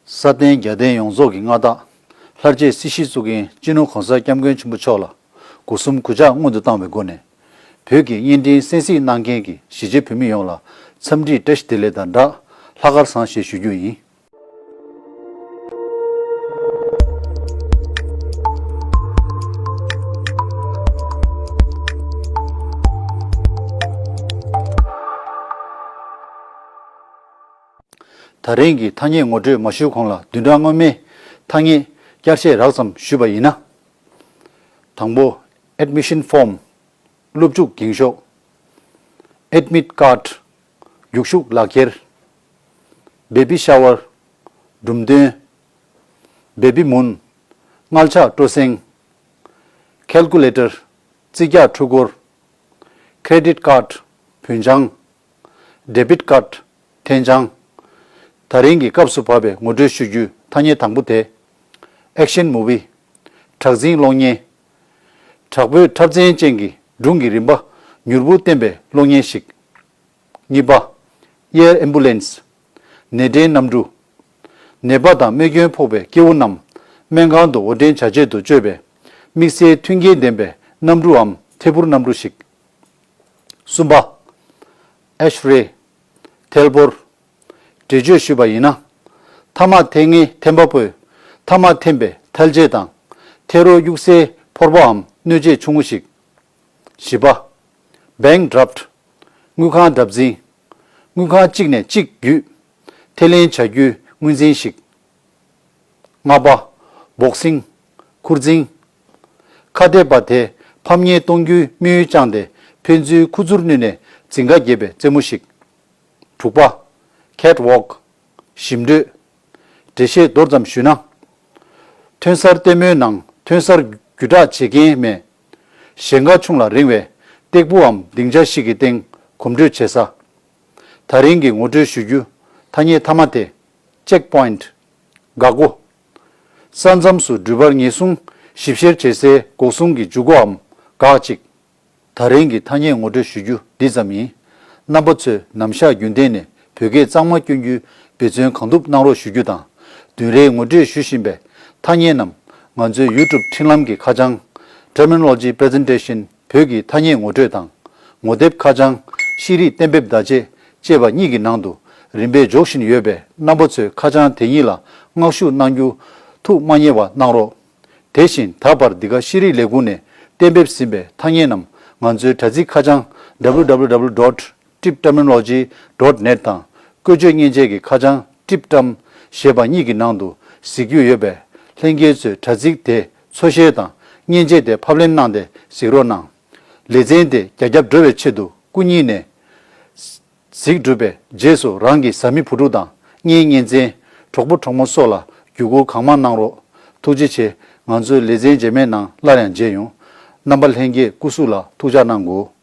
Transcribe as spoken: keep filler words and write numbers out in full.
ས་སྟེང་རྒྱལ་བསྟན་ཡོངས་རྫོགས་ཀྱི་མངའ་བདག་ལྷར་བཅས་སྲིད་ཞིའི་གཙུག་རྒྱན་སྤྱི་ནོར་གོང་ས་སྐྱབས་མགོན་ཆེན་པོ་མཆོག་ལ་སྒོ་གསུམ་གུས་ཕྱག་སྔོན་དུ་བཏང་བའི་སྒོ་ནས། བོད་ཀྱི་བརྙན་འཕྲིན་གསན་གཟིགས་གནང་མཁན་གྱི་གཞིས་བྱེས་བོད་མི་ཡོངས་ལ་འཚམས་འདྲིའི་བཀྲ་ཤིས་བདེ་ལེགས་དང་སྦྲགས། ལྷག་དཀར་བཟང་ཞེས་ཞུ་རྒྱུ་ཡིན། ད་རིང་གི་ཐ་སྙད་ངོ་སྤྲོད་མ་ཞུས་གོང་ལ་བདུན་ཕྲག་སྔོན་མའི་ཐ་སྙད་བསྐྱར་བཤད་རགས་ཙམ་ཞུས་པ་ཡིན་ན། དང་པོ། Admission Form། སློབ་འཇུག་འགེངས་ཤོག Admit Card། རྒྱུགས་ཞུགས་ལག་འཁྱེར། Baby Shower། འབྲུམ་སྟོན། Baby Moon། མངལ་ཆགས་སྤྲོ་གསེང་། Calculator། རྩིས་རྒྱག་འཕྲུལ་འཁོར། Credit Card། བུན་ཆང་། Debit Card། འཐེན་ཆང་། ད་རིང་གི་སྐབས་སུ་བབས་པའི་ངོ་སྤྲོད་ཞུ་རྒྱུའི་ཐ་སྙད་དང་པོ་དེ། Action Movie། དྲག་འཛིང་གློག་བརྙན། དྲག་པོའི་འཁྲབ་ཚན་ཅན་གྱི་སྒྲུང་གི་རིམ་པ་མྱུར་པོ་བསྟན་པའི་གློག་བརྙན་ཞིག་གཉིས་པ། Air Ambulance། ནད་འདྲེན་གནམ་གྲུ། ནད་པ་དང་རྨས་སྐྱོན་ཕོག་པའི་སྐྱེ་བོ་རྣམས་སྨན་ཁང་དུ་འོར་འདྲེན་བྱ་ཆེད་དུ་སྤྱོད་པའི་དམིགས་བསལ་མཐུན་རྐྱེན་ལྡན་པའི་གནམ་གྲུའམ་ཐད་འཕུར་གནམ་གྲུ་ཞིག་གསུམ་པ། Ashray། ཐལ་འཕོར། འགྲེལ་བརྗོད་ཞུས་པ་ཡིན་ན། ཐ་མག་འཐེན་མཁན་འཐེན་པ་པོས་ཐ་མག་འཐེན་པའི་ཐལ་ཆས་དང་། ཐལ་རོ་གཡུག་སའི་ཕོར་པའམ་སྣོད་ཆས་ཆུང་ངུ་ཞིག་བཞི་པ། Bankrupt། དངུལ་ཁང་དགྲར་འཛིན། དངུལ་ཁང་གཅིག་ནས་གཅིག་བརྒྱུད་ཐད་ལེན་བྱ་རྒྱུའི་དངུལ་འཛིན་ཞིག་ལྔ་པ། Boxing། ཁུར་འཛིན། ཁ་གཏད་པ་དེས་ཕམ་ཉེས་གཏོང་རྒྱུའི་དམིགས་ཡུལ་བཅངས་ཏེ་ཕན་ཚུན་ཁུ་ཚུར་བསྣུན་ནས་འཛིང་ག་རྒྱས་པའི་རྩེད་མོ་ཞིག་དྲུག་པ། Catwalk། ཞིམ་འདོད། འགྲེལ་བཤད་མདོར་ཙམ་ཞུས་ན། ཐོན་གསར་ལྟད་མོའི་ནང་ཐོན་གསར་བརྒྱུད་བསྒྲགས་བྱེད་མཁན་མས། ཞེང་ཁ་ཆུང་ལ་རིང་བའི་སྟེགས་བུའམ་སྡིངས་ཆ་ཞིག་གི་སྟེང་གོམ་བགྲོད་བྱེད་ས། ད་རིང་གི་ངོ་སྤྲོད་ཞུ་རྒྱུ་ཐ་སྙད་མཐའ་མ་དེ། Checkpoint། འགག་སྒོ། ས་མཚམས་སུ་འགྲུལ་པར་ཉེན་སྲུང་ཞིབ་བཤེར་བྱེད་སའི་འགོག་སྲུང་གི་འཇུག་སྒོའམ་འགག་གཅིག་ད་རིང་གི་ཐ་སྙད་ངོ་སྤྲོད་ཞུ་རྒྱུ་འདི་ཙམ་ཡིན། རྣམ་པ་ཚོས་ནམ་ཞག་རྒྱུན་གཏན་ནས་བོད་སྐད་གཙང་མ་སྐྱོན་རྒྱུའི་འབད་བརྩོན་གང་ཐུབ་གནང་རོགས་ཞུ་རྒྱུ་དང་། བདུན་རེའི་ངོ་སྤྲོད་ཞུ་བཞིན་པའི་ཐ་སྙད་རྣམས་ང་ཚོའི་YouTube འཕྲིན་ལམ་གྱི་ཁ་བྱང་། Terminology Presentation བོད་ཀྱི་ཐ་སྙད་ངོ་སྤྲོད་དང་། ངོ་དེབ་ཁ་བྱང་། ཤེས་རིག་གཏན་འབེབས་བརྡ་ཆད་ཅེས་པ་གཉིས་ཀྱི་ནང་དུ་རིམ་པས་འཇོག་བཞིན་ཡོད་པས། རྣམ་པ་ཚོས་ཁ་བྱང་དེ་གཉིས་ལ་མངགས་ཞུ་གནང་རྒྱུ་ཐུགས་མ་བསྙེལ་བ་གནང་རོགས། དེ་བཞིན་ད་བར་འདི་ག་ཤེས་རིག་ལས་ཁུངས་ནས་གཏན་འབེབས་ཟིན་པའི་ཐ་སྙད་རྣམས་ང་ཚོའི་དྲ་ཚིགས་ཁ་བྱང་www dot tibterminology dot net དང་། བཀོལ་སྤྱོད་མཉེན་ཆས་ཀྱི་ཁ་བྱང་TibTerm ཞེས་པ་གཉིས་ཀྱི་ནང་དུ་གཟིགས་རྒྱུ་ཡོད་པས། ལྷན་རྒྱས་ཚོས་དྲ་ཚིགས་དེ་འཚོལ་བཤེར་དང་། མཉེན་ཆས་དེ་ཕབ་ལེན་གནང་སྟེ་གཟིགས་རོགས་གནང་། ལེ་ཚན་དེ་རྒྱ་ཁྱབ་འགྲོ་བའི་ཆེད་དུ་སྐུ་ཉིད་ནས་གཟིགས་གྲུབ་པའི་རྗེས་སུ་རང་གི་བཟའ་མི་བུ་ཕྲུག་དང་། གཉེན་ཉེ་ཚན། གྲོགས་པོ་གྲོགས་མོ་སོགས་ལ་བརྒྱུད་སྐུར་གང་མང་གནང་རོགས། ཐུགས་རྗེ་ཆེ། ང་ཚོའི་ལེ་ཚན་རྗེས་མའི་ནང་སླར་ཡང་མཇལ་ཡོང་། རྣམ་པ་ལྷན་རྒྱས་སྐུ་གཟུགས་ལ་ཐུགས་ཅག་གནང་དགོས།